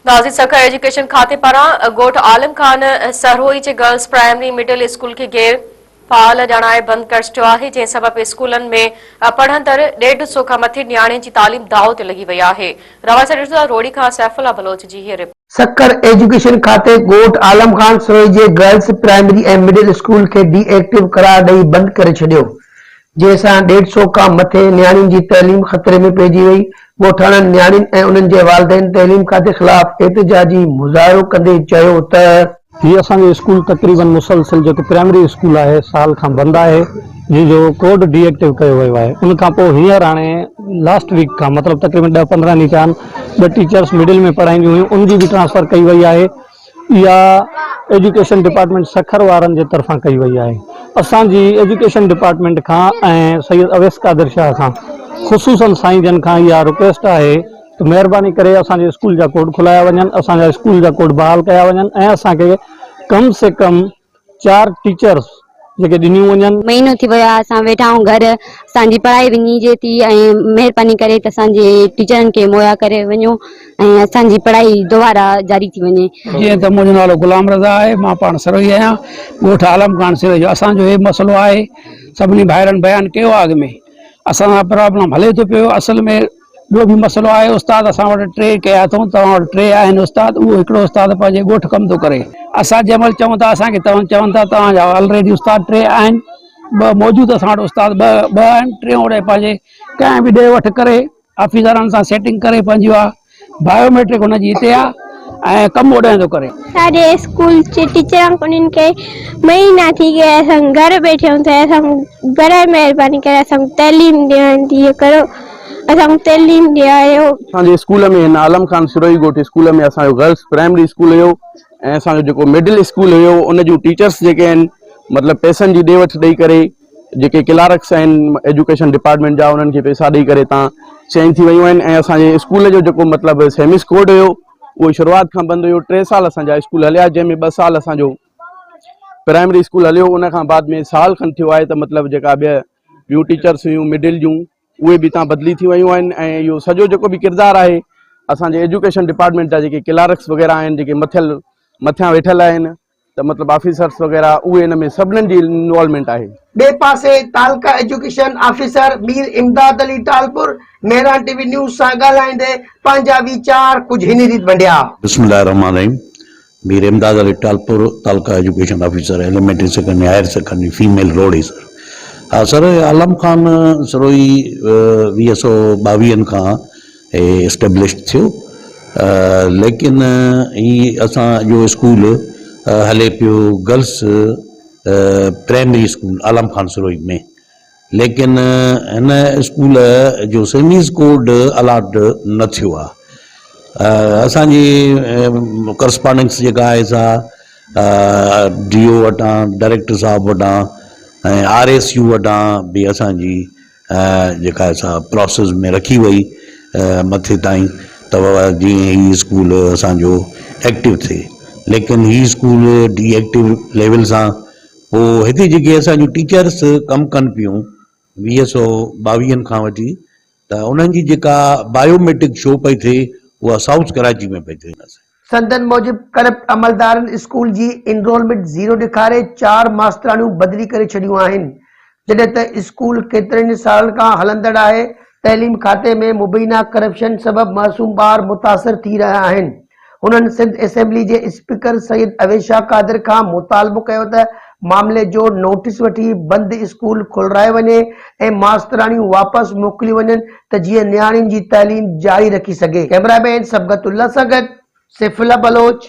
غازي Sukkur education کاتي پاران ڳوٺ عالم خان سرهوئي جي گرلز پرائمري مڊل اسڪول کي غير فعال ڄاڻائي بند ڪري ڇڏيو آهي جنهن سبب اسڪولن ۾ پڙهندڙ ڏيڍ سئو کان مٿي نياڻين جي تعليم داء تي لڳي وئي آهي. روايت سان ڏسون ٿا روهڙي کان سيف الله بلوچ جي هيء رپورٽ. سکر ايجوڪيشن کاتي ڳوٺ عالم خان سرهوئي جي گرلز پرائمري ۽ مڊل اسڪول کي ڊي ايڪٽو قرار ڏئي بند ڪري ڇڏيو. جنهن سان ڏيڍ سئو کان مٿي نياڻين جي تعليم خطري ۾ پئجي وئي، ڳوٺاڻن نياڻين ۽ انهن جي والدين تعليم کاتي خلاف احتجاجي مظاهرو ڪندي چيو ته. هي اسان جو اسڪول تقريبن مسلسل جيڪو پرائمري اسڪول آهي سال کان بند آهي جنهن جو ڪوڊ ڊي ايڪٽو ڪيو ويو آهي ان کان پوء هينئر هاڻي لاسٽ ويڪ کان مطلب تقريبن ڏهه پندرهن ڏينهن ٿيا آهن ٻه ٽيچرس مڊل ۾ پڙهائينديون هيون ان جي به ٽرانسفر ڪئي وئي آهي اها ايجوڪيشن ڊپارٽمينٽ سکر وارن جي طرفان ڪئي وئي آهي. اسان جي ايجوڪيشن ڊپارٽمينٽ کان ۽ سيد اويس قادر شاهه کان خصوصاً سائين جن کان اها رڪويسٽ آهي ته مهرباني ڪري اسان جي اسڪول جا ڪوڊ کلايا وڃن، اسان جا اسڪول جا ڪوڊ بحال ڪيا وڃن ۽ اسان کي ڪم سي ڪم چار ٽيچرس جيڪي ڏنيون وڃن. مهينو ٿي ويو آهي اسان ويٺا آهيون گهر اسان جي پڙهائي وڃي ٿي ۽ مهرباني ڪري ته اسان جي ٽيچرن کي مهيا ڪري وڃو ۽ اسان جي پڙهائي دوباره جاري ٿي وڃي. جيئن ته منهنجو نالو غلام رضا آهي مان پاڻ سروهي آهيان ڳوٺ عالم خان سروهي جو اسان جو هي مسئلو آهي سڀني ڀائرن بيان ڪيو آهي اڳ ۾ اسان سان پرابلم هلي ٿو پيو اصل ۾ ٻيو به مسئلو آهي استاد اسان وٽ ٽي ڪيا اٿئون توهان وٽ ٽي آهن استاد اهو هڪڙو استاد پنهنجي ڳوٺ ڪم ٿو ڪري اسان جنهن مهل چئون ٿا اسان کي توهان چون ٿا توهان جا آلريڊي استاد ٽي آهن ٻه موجود اسان وٽ استاد ٻه ٻه آهن ٽيون وٽ پنهنجي ڪنهن به ڏي وٺ ڪري آفيسرن سان سيٽنگ ڪري پنهنجي اها بايوميٽرڪ هن جي هتي آ ۽ ڪم اوڏانهن ٿو ڪري. ساڏي اسڪول جي ٽيچران انهن کي مهينا ٿي گيا اسان گهر بيٺي آهيون ته اسان برائي مهرباني ڪري اسان کي تعليم ڏيڻ جي اهو ڪريو اسان کي تعليم ڏياريو. اسان جي اسڪول ۾ هن عالم خان سروهي ڳوٺ اسڪول ۾ اسان جو گرلس پرائمري اسڪول هيو ۽ اسان جو جيڪو مڊل اسڪول هيو ان جون ٽيچرس جيڪي آهن مطلب پئسن جي ڏي وٺ ڏئي ڪري جيڪي ڪلارڪس آهن ايجوڪيشن ڊپارٽمينٽ جا انهن کي پئسا ڏئي ڪري تان چينج ٿي ويون آهن ۽ اسان جي اسڪول جو جيڪو مطلب سيمس ڪوڊ هيو اهو شروعات کان بند هيو ٽي سال اسان جا اسڪول هليا جنهن ۾ ٻه سال اسان جو پرائمري اسڪول هليو ان کان بعد ۾ سال کن ٿيو آهي ته مطلب جيڪا ٻيا ٻيون ٽيچرس هيون مڊل جون اهي به تان بدلي ٿي ويون آهن ۽ اهو سڄو جيڪو به ڪردار آهي اسان جي ايجوڪيشن ڊپارٽمينٽ جا جيڪي ڪلارڪس وغيره آهن جيڪي مٿيل مٿيان ويٺل آهن ته مطلب آفيسرس وغيره اهي ان ۾ سڀنن جي انوالومينٽ آهي. ٻئي پاسي تعلقه education officer Mir Imdad Ali Talpur Mehran T V news سان ڳالهائيندي پنهنجا ويچار ڪجهه هن ريت ونڊيا. بسم الله الرحمٰن الرحيم Mir Imdad Ali Talpur taluka education officer elementary secondary higher secondary female Rohri sir ها سر عالم خان سروهي ويهه سو ٻاويهن کان هي اسٽيبلشڊ ٿيو ليڪن هي اسان جو اسڪول هلي پيو girls primary school Alam Khan Sarohi ۾ ليڪن هن اسڪول جو سيميز ڪوڊ الاٽ نه ٿيو آ اسان جي ڪرسپانڊنس جيڪا آهي سا ڊي او وٽان ڊائريڪٽر صاحب وٽان ۽ آر ايس يو وٽان به اسان جي جيڪا سا پراسيس ۾ رکي وئي مٿي تائين ته بابا جيئن هي اسڪول اسان جو ايڪٽو ٿئي ليڪن هي اسڪول ڊي ايڪٽو ليول سان پوء هتي جيڪي اسان جون ٽيچرس ڪم ڪن پيون ويهه سو ٻاويهن کان وٺي ته انهن جي جيڪا بايو ميٽرڪ شو پئي ٿئي اها سائوٿ ڪراچي ۾ پئي ٿئي. سندن موجب ڪرپٽ عملدارن اسڪول جي انرولمينٽ زيرو ڏيکاري چار ماستراڻيون بدلي ڪري ڇڏيون آهن، جڏهن ته اسڪول ڪيترن ئي سالن کان هلندڙ آهي، تعليم کاتي ۾ مبينا ڪرپشن سبب معصوم ٻار متاثر ٿي رهيا آهن. هنن سنڌ اسيمبلي جي اسپيڪر سيد اويس شاهه قادر کان مطالبو ڪيو ته معاملي جو نوٽيس وٺي بند اسڪول کولرائي وڃي ۽ ماستراڻيون واپس موڪليون وڃن ته جيئن نياڻين جي تعليم جاري رکي سگهي. ڪئميرا مين صبغت الله سان گڏ Saif Ullah Baloch,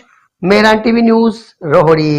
Mehran T V news, Rohri.